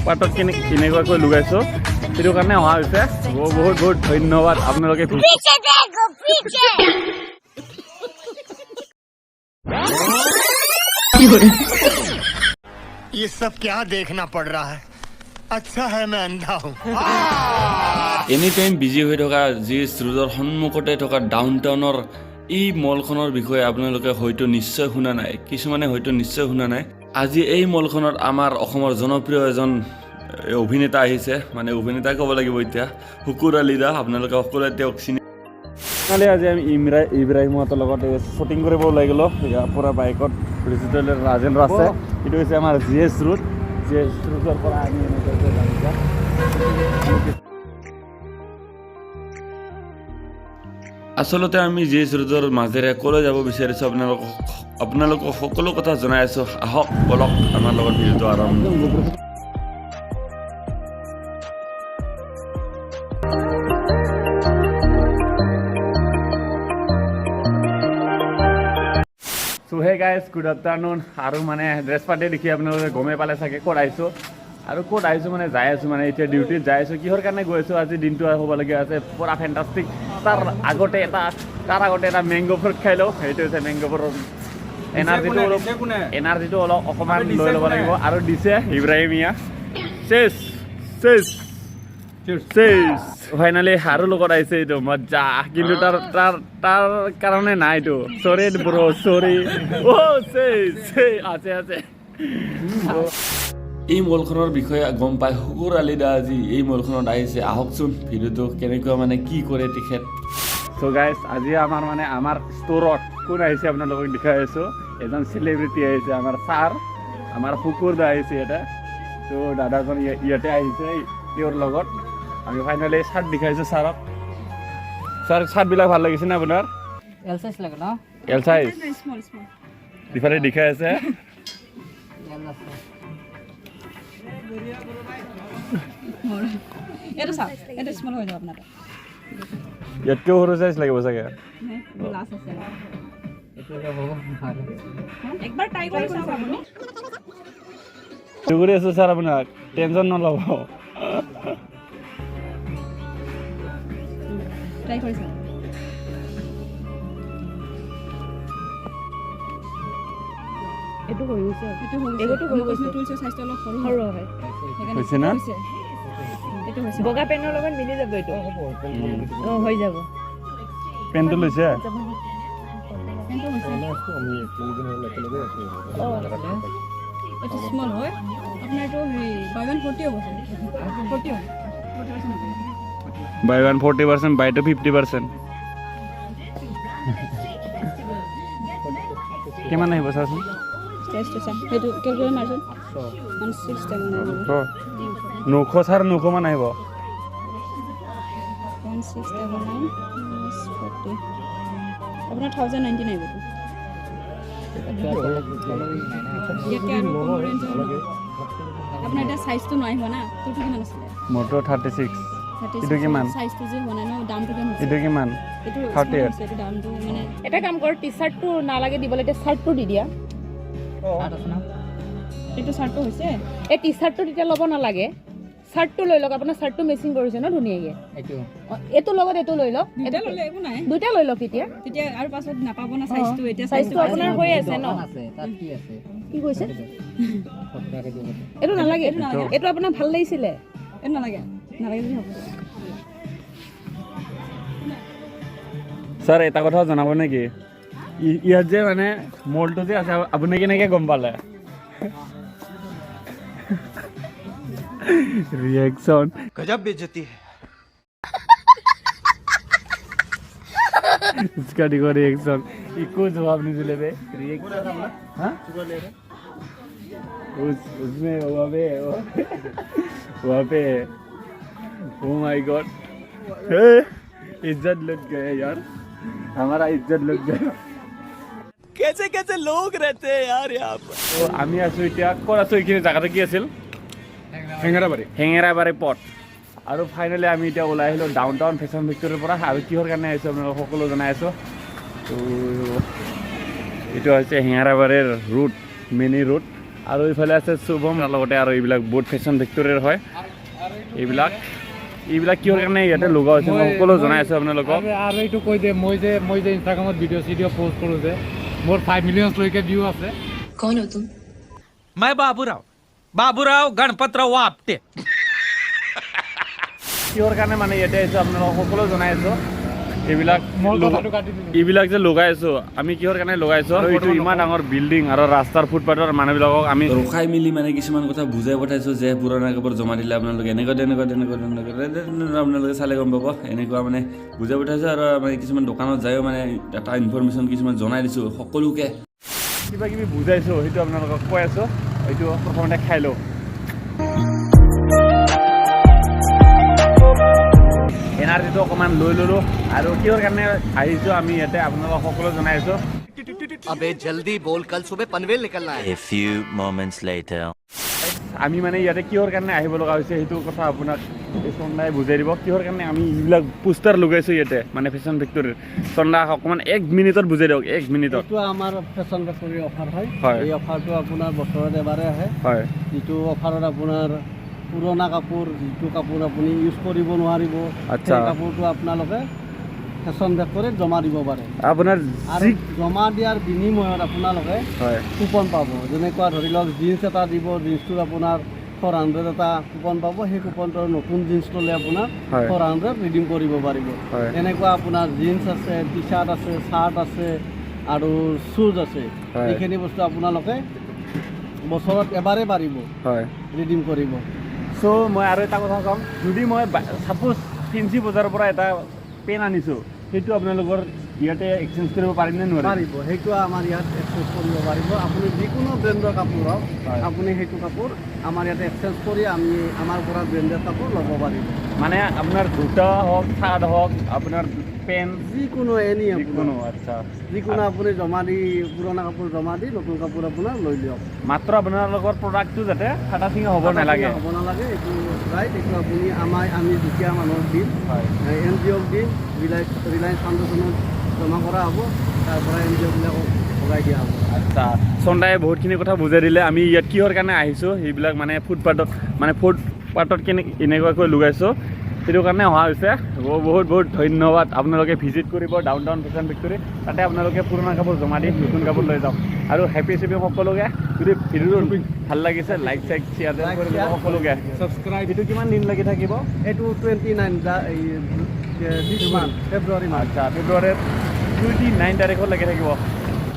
পাতত কেনেকুৱাকৈ লগাইছোঁ, সেইটো কাৰণে অহা হৈছে। বহুত বহুত বহুত ধন্যবাদ আপোনালোকে। पीछे देखो, पीछे। ये सब क्या देखना पड़ रहा है? अच्छा है मैं अंधा हूँ। এনি টাইম বিজি হৈ থকা জি এছ ৰোডৰ সন্মুখতে থকা ডাউন টাউনৰ এই মলখনৰ বিষয়ে আপোনালোকে হয়তো নিশ্চয় শুনা নাই, কিছুমানে হয়তো নিশ্চয় শুনা নাই। আজি এই মলখনত আমাৰ অসমৰ জনপ্ৰিয় এজন অভিনেতা আহিছে, মানে অভিনেতা ক'ব লাগিব এতিয়া, শুকুৰ আলী দা। আপোনালোকে সকলোৱে তেওঁক চিনি কালি আজি আমি ইব্ৰাহিমহঁতৰ লগত শ্বুটিং কৰিব ওলাই গ'লোঁ। ইয়াৰ পৰা বাইকত ৰিজিটেল ৰাজেন্দ্ৰ আছে। এইটো হৈছে আমাৰ G S road. G S ৰোডৰ পৰা আমি এনেকুৱাকৈ যাম এতিয়া। আচলতে আমি জি এছ ৰোডৰ মাজেৰে ক'লৈ যাব বিচাৰিছোঁ, আপোনালোকক সকলো কথা জনাই আছোঁ। আহক, বলক আমাৰ লগত, ভিডিঅ'টো আৰম্ভ। So hey guys, good afternoon. আৰু মানে ড্ৰেছ পাতি দেখি আপোনালোকে গমেই পালে চাগে ক'ত আহিছোঁ আৰু ক'ত আহিছোঁ। মানে যাই আছোঁ, মানে এতিয়া ডিউটিত যাই আছোঁ। কিহৰ কাৰণে গৈ আছোঁ? আজি দিনটো হ'বলগীয়া আছে পূৰা ফেণ্টাষ্টিক। তাৰ আগতে এটা মেংগ' ফ্ৰুট খাই লওঁ। সেইটো হৈছে মেংগ' ফ্ৰুট, এনাৰ্জিটো অলপ অকণমান লৈ ল'ব লাগিব। আৰু দিছে ইব্ৰাহিমিয়া। চেছ চেছ চেছ। ফাইনেলি আৰু লগত আহিছে এইটো মজা। কিন্তু তাৰ তাৰ তাৰ কাৰণে নাই এইটো। চৰি ব্ৰ, চৰি। অ' চেছ আছে আছে। এই মলখনৰ বিষয়ে গম পাই শুকুৰ আলী দা আজি এই মলখনত আহিছে। আহকচোন, ভিডিঅ'টো কেনেকুৱা, মানে কি কৰে তেখেত। চ' গাইজ, আজি আমাৰ মানে আমাৰ ষ্ট'ৰত কোন আহিছে আপোনালোকক দেখাই আছোঁ। এজন চেলিব্ৰিটি আহিছে, আমাৰ ছাৰ, আমাৰ শুকুৰ দা আহিছে ইয়াতে। ত' দাদাজন ইয়াতে আহিছে। তেওঁৰ লগত আমি ফাইনেলি চাৰ্ট দেখাইছোঁ ছাৰক। ছাৰ, চাৰ্টবিলাক ভাল লাগিছে নে আপোনাৰ? এল সাইজ লাগে ন? এল চাইজ ইফালে দেখাই আছে। এল আছে। এইটো চাওক, এইটো স্মল হৈ যাব আপোনাৰ। ইয়াতকৈও সৰু চাইজ লাগিব চাগে। গ্লাছ আছে। এইটো ল'ব ভাল। একবাৰ ট্ৰাই কৰি চাওক আপুনি। কৰি আছোঁ ছাৰ আপোনাক, টেনশ্যন নল'ব। ট্ৰাই কৰি চাওক। এইটো হৈ গৈছে। এইটো হৈ এইটো হৈ গৈছে। গৈছে। চাইজটো অলপ সৰু। সৰু হয়। সেইকাৰণে। হৈছে না? হৈছে। এইটো হৈছে। বগা পেনৰ লগত মিলি যাব এইটো। অঁ, হৈ যাব। পেণ্টটো লৈছে। পেণ্টটো হৈছে। এইটো স্মল হয় আপোনাৰ। এইটো হেৰি বাই ওৱান 40 হ'ব, 40 হ'ব, 40% হ'ব। Buy one 40%, buy two 50%। কিমান আহিব চাচোন। চাইজটো চাওক, সেইটো কেলকুলেট মাৰচোন। 1679। 900 ছাৰ, 900 মান আহিব। 1699 40, আপোনাৰ 1019 আহিব। ইয়াতকৈ আৰু কম ৰেঞ্জৰ নহয়। আপোনাৰ এতিয়া চাইজটো নাই হোৱা না। তোৰটো কিমান আছিলে? মোৰটো 36। 30। এইটো কিমান? চাইজটো যে হোৱা নাই ন, দামটো কিমান হৈছে? এইটো কিমান? এইটো 38। small হৈছে, এইটো দামটো মানে এটা কাম কৰ, টি চাৰ্টটো নালাগে দিবলৈ, এতিয়া চাৰ্টটো দি দিয়া। চাৰ্ট আছে ন? এইটো চাৰ্টটো হৈছে। এই টি চাৰ্টটো তেতিয়া ল'ব নালাগে, চাৰ্টটো লৈ লওক। আপোনাৰ চাৰ্টটো মেচিং কৰিছে ন ধুনীয়াকৈ? এইটো। অঁ, এইটোৰ লগত এইটো লৈ লওক। দুটা ল'লে একো নাই। দুটা লৈ লওক তেতিয়া। তেতিয়া আৰু পাছত নাপাব না চাইজটো এতিয়া। চাইজটো আপোনাৰ হৈ আছে ন? দোকান আছে তাত, কি আছে? কি কৈছে? ফটো ৰাখি দিব। এইটো নালাগে। এইটো নালাগে। এইটো আপোনাৰ ভাল লাগিছিলে। এইটো নালাগে, নালাগে যদি হ'ব। ছাৰ, এটা কথা জনাব নেকি? ইয়াত যে মানে মলটো যে আছে, আপুনি কেনেকৈ গম পালে? ৰিয়েকশ্যন। गजब बेइज्जती है। इसका देखो रिएक्शन, একো জবাব নিদিলে বে। रिएक्शन, हाँ, उस उसमें वहाँ पे, वहाँ पे। ओ my God, इज्जत लुट गया यार, हमारा इज्जत लुट गया। कैसे कैसे लोग रहते हैं यार यहाँ पर। তো আমি আছো এতিয়া ক'ত আছো? এইখিনি জেগাটো কি আছিল? হেঙেৰাবাৰী। হেঙেৰাবাৰী পথ। আৰু ফাইনেলি আমি এতিয়া ওলাই আহিলোঁ ডাউন টাউন ফেশ্বন ফেক্টৰীৰ পৰা। আৰু কিহৰ কাৰণে আহিছোঁ আপোনালোক সকলো জনাই আছোঁ। তো এইটো হৈছে হেঙেৰাবাৰীৰ ৰোড, মিনি ৰোড। আৰু ইফালে আছে শুভম, তাৰ লগতে আৰু এইবিলাক বহুত ফেশ্বন ফেক্টৰীৰ হয় এইবিলাক। এইবিলাক কিহৰ কাৰণে ইয়াতে লগোৱা হৈছে, মই সকলো জনাই আছোঁ আপোনালোকক। আৰু এইটো কৈ দে, মই যে ইনষ্টাগ্ৰামত ভিডিঅ' চিডিঅ' পষ্ট কৰোঁ যে, মোৰ 5 মিলিয়নছলৈকে ভিউ আছে। कौन हो तुम? मैं बाबूराव, बाबूराव गणपतराव आपटे। কিহৰ কাৰণে মানে ইয়াতে আহিছোঁ, আপোনালোকক সকলো জনাই আছোঁ। এইবিলাক মোৰ কথাটো কাটি দিলোঁ। এইবিলাক যে লগাই আছোঁ, আমি কিহৰ কাৰণে লগাইছোঁ? আৰু এইটো ইমান ডাঙৰ বিল্ডিং আৰু ৰাস্তাৰ ফুটপাথৰ মানুহবিলাকক আমি ৰখাই মেলি মানে কিছুমান কথা বুজাই পঠাইছোঁ যে পুৰণা কাপোৰ জমা দিলে আপোনালোকে এনেকুৱা তেনেকুৱা তেনেকুৱা তেনেকুৱা তেনেকুৱা, আপোনালোকে চালে গম পাব। এনেকুৱা মানে বুজাই পঠাইছোঁ আৰু মানে কিছুমান দোকানত যায়ো মানে এটা ইনফৰমেশ্যন কিছুমান জনাই দিছোঁ সকলোকে। কিবা কিবি বুজাইছোঁ, সেইটো আপোনালোকক কৈ আছোঁ। এইটো প্ৰথমতে খাই লওঁ। এনাৰ্জিটো অকণমান লৈ ল'লোঁ। আৰু কিহৰ কাৰণে আহিছোঁ আমি ইয়াতে, আপোনালোকক সকলো জনাই আছোঁ। अबे जल्दी बोल, कल सुबह पनवेल निकलना है। A few moments later. আমি মানে ইয়াতে কিহৰ কাৰণে আহিব লগা হৈছে, সেইটো কথা আপোনাক এই চন্দাই বুজাই দিব। কিহৰ কাৰণে আমি এইবিলাক পোষ্টাৰ লগাইছোঁ ইয়াতে, মানে ফেশ্বন ফেক্টৰীৰ। চন্দা, অকণমান এক মিনিটত বুজাই দিয়ক, এক মিনিটত। এইটো আমাৰ ফেশ্বন ফেক্টৰীৰ অফাৰ হয়। হয়। এই অফাৰটো আপোনাৰ বছৰত এবাৰে আহে। যিটো অফাৰত আপোনাৰ পুৰণা কাপোৰ, যিটো কাপোৰ আপুনি ইউজ কৰিব নোৱাৰিব, সেই কাপোৰটো আপোনালোকে ফেশ্বন ফেক্টৰীত জমা দিব পাৰে। আপোনাৰ আৰু যি জমা দিয়াৰ বিনিময়ত আপোনালোকে কুপন পাব। যেনেকুৱা ধৰি লওক, জিন্স এটা দিব, জিন্সটোত আপোনাৰ 400 এটা কুপন পাব। সেই কুপনটো নতুন জিন্স ল'লে আপোনাৰ 400 ৰিডিম কৰিব পাৰিব। এনেকুৱা আপোনাৰ জিন্স আছে, টি চাৰ্ট আছে, চাৰ্ট আছে আৰু শ্বুজ আছে। এইখিনি বস্তু আপোনালোকে বছৰত এবাৰেই পাৰিব ৰিডিম কৰিব। চ' মই আৰু এটা কথা ক'ম, যদি মই ছাপ'জ ফেঞ্চি বজাৰৰ পৰা এটা পেণ্ট আনিছোঁ, সেইটো আপোনালোকৰ ইয়াতে এক্সচেঞ্জ কৰিব পাৰিম নে নোৱাৰিম? পাৰিব। সেইটো আমাৰ ইয়াত এক্সচেঞ্জ কৰিব পাৰিব। আপুনি যিকোনো ব্ৰেণ্ডৰ কাপোৰ হওক, আপুনি সেইটো কাপোৰ আমাৰ ইয়াতে এক্সচেঞ্জ কৰি আমি আমাৰ পৰা ব্ৰেণ্ডেড কাপোৰ ল'ব পাৰিব। মানে আপোনাৰ জোতা হওক, চাৰ্ট হওক, আপোনাৰ পেণ্ট, যিকোনো এনি যিকোনো আপোনাৰ যিকোনো আপুনি জমা দি, পুৰণা কাপোৰ জমা দি নতুন কাপোৰ আপোনাৰ লৈ লওক। মাত্ৰ আপোনালোকৰ প্ৰডাক্টটো যাতে ফাটা চিঙা হ'ব নালাগে। হ'ব নালাগে, এইটো ৰাইট। এইটো আপুনি আমি দুখীয়া মানুহক দিম, এন জি অ'ক দিম। ৰিলায়েন্স ফাউণ্ডেশ্যনত জমা কৰা হ'ব, তাৰ পৰা এন জি অ'বিলাকক ভগাই দিয়া হ'ব। আচ্ছা, চন্দাই বহুতখিনি কথা বুজাই দিলে, আমি ইয়াত কিহৰ কাৰণে আহিছোঁ, সেইবিলাক মানে ফুটপাথত, মানে ফুটপাথত কেনে এনেকুৱাকৈ লগাইছোঁ, সেইটো কাৰণে অহা হৈছে। বহুত বহুত ধন্যবাদ। আপোনালোকে ভিজিট কৰিব ডাউন টাউন ফেশ্বন ফেক্টৰী। তাতে আপোনালোকে পুৰণা কাপোৰ জমা দি নতুন কাপোৰ লৈ যাওক। আৰু হেপী শ্বপিং সকলোকে। যদি ভিডিঅ'টো ভাল লাগিছে, লাইক চাইক শ্বেয়াৰ কৰি দিব সকলোকে। ছাবস্ক্ৰাইব। এইটো কিমান দিন লাগি থাকিব? এইটো 29 this month, ফেব্ৰুৱাৰী মাহ। আচ্ছা, ফেব্ৰুৱাৰীৰ 29 তাৰিখলৈকে থাকিব।